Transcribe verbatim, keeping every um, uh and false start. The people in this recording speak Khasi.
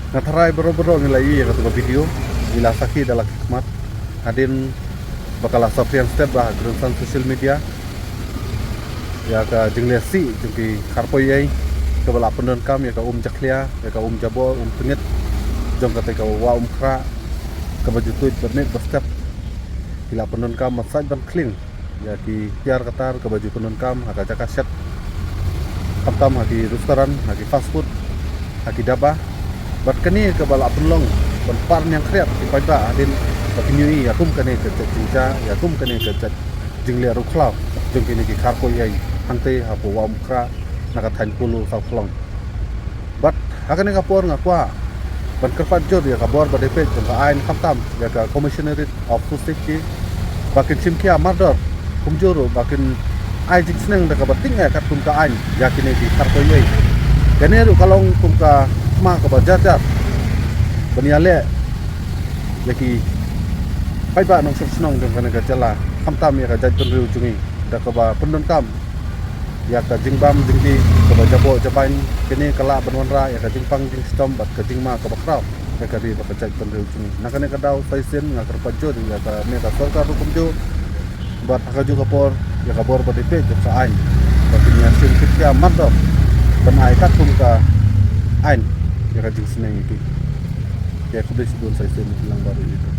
Nga tharai baroh baroh ngi la ïohi ïa katu ka video, ngi la sakhi da la ki khmat. Hadien ba ka la saphriang stet bha ha ki rynsan social media ïa ka jingleh sih jong ki kharpoi ei kaba la pyndonkam ïa ka um jakhlia, ïa ka um jabor, um tngit jong kata ka wah Umkhrah kaba ju tuid ba miet ba step. Ki la pyndonkam ban sait ban khlieng ïa ki tiar ka tar kaba ju pyndonkam ha ka jaka shet, khamtam ha ki restaurant, ha ki fast food, ha ki dhaba. Bad kane kaba la pynlong ban par ñiangkhriat ki paidbah hadien ba kin ïohi ïa kum kane ka jait jingjia, ïa kum kane ka jait jingleh riewkhlaw jong kine ki kharkoi ei hangtei hapoh wah Umkhrah na ka thaiñ Polo Sawphlong. Bad ha kane ka por nga kwah ban kyrpad jur ïa ka bor ba dei peit jong ka aiñ, khamtam ïa ka Commissionerate of Food Safety ba kin shim khia mardor, kumjuh ruh ba kin ai jingsneng da kaba tyngeh katkum ka aiñ ïa kine ki kharkoi ei. Kane ruh ka long kum ka thma kaba jar jar ban ïaleh ïa ki paidbah nongshong shnong jong kane ka jylla, khamtam ïa ka jaitbynriew jong ngi da kaba pyndonkam ïa ka jingbam jingdih kaba jaboh jabain. Kane ka lah ban wanrah ïa ka jingpang jingshitom bad ka jingma kaba khraw ïa ka ri bad ka jaitbynriew jong ngi. Na kane ka daw sa shisien nga kyrpad jur ïa kane ka sorkar ruh kumjuh, bad ha kajuh ka por ïa ka bor ba dei peit jong ka aiñ ba kin ïa shim khia mardor ban ai katkum ka aiñ ïa ka jingsneng ïa ki. Khublei shibun sa shisien, lang bad ïa ki.